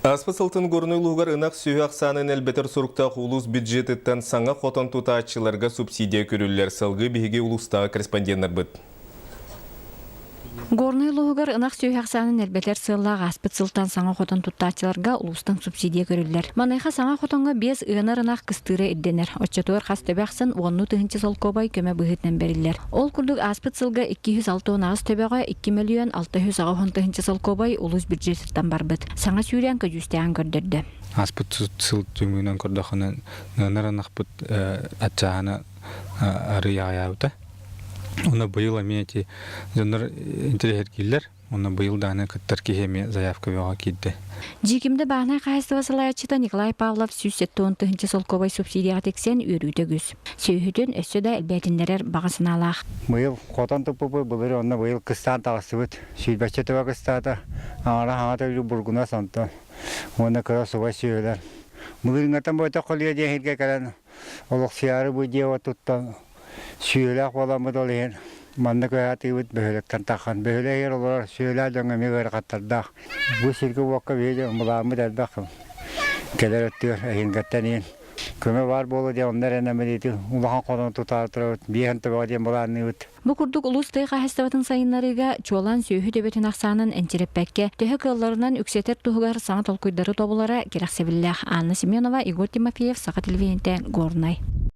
Ааспыт сылтын Горнай улууһугар ынах сүөһү ахсаанын элбэтэр соруктаах улуус бюджетыттан саҥа хотон тутааччыларга субсидия көрүллэр. Салгыы биһиги улуустааҕы корреспонденнарбыт. Горнай улууһугар ынах сүөһү ахсаанын элбэтэр сыаллаах ааспыт сылтан саҥа хотон туттааччыларга улуустан субсидия көрүллэр. Маныаха саҥа хотоҥҥо биэс ыанар ынах кыстыыра ирдэнэр. Оччотугар хас төбө ахсын уоннуу тыһыынча солкуобай көмө быһыытынан бэриллэр. Ол курдук ааспыт сылга 268 төбөҕө 2 680 тыһыынча солкуобай улуус бюджетыттан барбыт. Саҥа сүүрээн көдьүүстээҕин көрдөрдө. Ааспыт сыл түмүгүнэн көрдөххүнэ, ыанар ынахпыт аччааһына арыый аҕыйаабыта. Онно быйыл эмиэ ити дьоннор интэриэһиргииллэр. Онно быйыл даҕаны кыттар киһи эмиэ заявка бөҕө киирдэ. Дьиикимдэ бааһынай хаһаайыстыба салайааччыта Николай Павлов 170 тыһыынча солкуобай субсидияҕа тиксэн үөрүүтэ үгүс. Сүөһүтүн өссө да элбээтиннэрэр баҕа санаалаах. Быйыл хотон туппуппут, былыр онно быйыл кыстаан таҕыстыбыт. Сүүрбэччэ төбө кыстаата, аҥара хаҥа төгүл бургунас онтон уонна кыра субай сүөһүлэр. Былырыыҥҥаттан бөтөх көлүйэ диэн сиргэ кэлэн олохсуйаары бу дьиэ туттан сүөһүлээх буоламмыт ол иһин манна көһө бөһүөлэктэн таххан. Бөһүөлэк иһигэр олорор сүөһүлээх дьоҥҥо эмиэ ыарахаттардаах. Бу сиргэ-уокка биһиги былааммыт элбэх. Кэлэр өттүгэр эһиилгэттэн иһин көмө баар буолуо диэн онно эрэнэммит ити улахан хотон тутаары турабыт. Биэһэн төбөҕө диэн былаанныыбыт. Бу курдук улуус тыа хаһаайыстыбатын сайыннарыыга чуолаан сүөһү төбөтүн ахсаанын энчирэппэккэ, төһө кыалларынан үксэтэр туһугар саҥа толкуйдары тобулара кэрэхсэбиллээх. Анна Семенова, Егор Тимофеев, Саха телевидениетэ, Горнай.